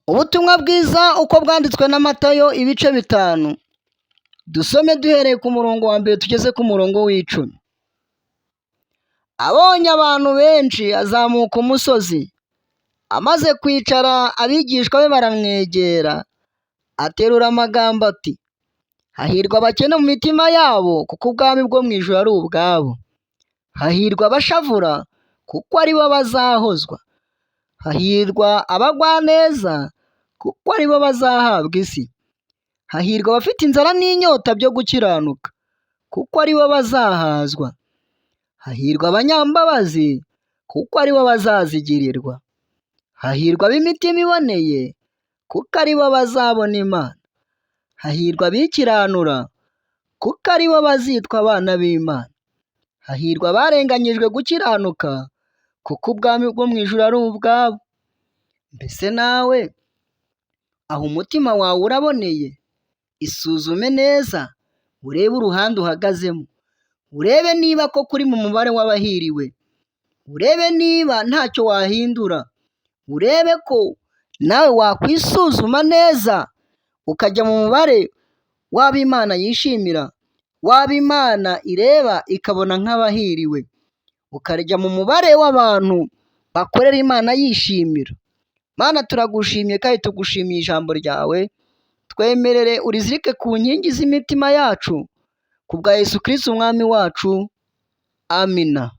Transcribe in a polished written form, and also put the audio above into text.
Ubutumwa bwiza uko bwanditswe na Matayo ibice 5, dusome duhereye ku murongo wa 1 tugeze ku murongo wa 10. Abonye abantu benshi azamuka umusozi, amaze kwicara abigishwa be baramwegera, aterura amagambo ati: "Hahirwa abakene mu mitima yabo, kuko ubwami bwo mu ijuru ari ubwabo. Hahirwa abashavura, kuko ari bo bazahozwa. Hahirwa abagwaneza, kuko ari bo bazahabwa isi. Hahirwa abafite inzara n'inyota byo gukiranuka, kuko ari bo bazahazwa. Hahirwa abanyambabazi, kuko ari bo bazazigirirwa. Hahirwa ab'imitima iboneye, kuko ari bo bazabona Imana. Hahirwa abikiranura, kuko ari bo bazitwa abana b'Imana. Hahirwa abarenganyijwe gukiranuka, kuko ubwami bwo mu ijuru ari ubwabo." Mbese nawe aho umutima wawe uraboneye? Isuzume neza, urebe uruhande uhagazemo, urebe niba koko uri mu mubare w'abahiriwe, urebe niba ntacyo wahindura, urebe ko nawe wakwisuzuma neza ukajya mu mubare w'abo Imana yishimira, w'abo Imana ireba ikabona nk'abahiriwe, ukajya mu mubare w'abantu bakorera Imana yishimira. Mana, turagushimye kandi tugushimiye ijambo ryawe, twemerere urizirike ku nkingi z'imitima yacu, ku bwa Yesu Kristo umwami wacu, amina.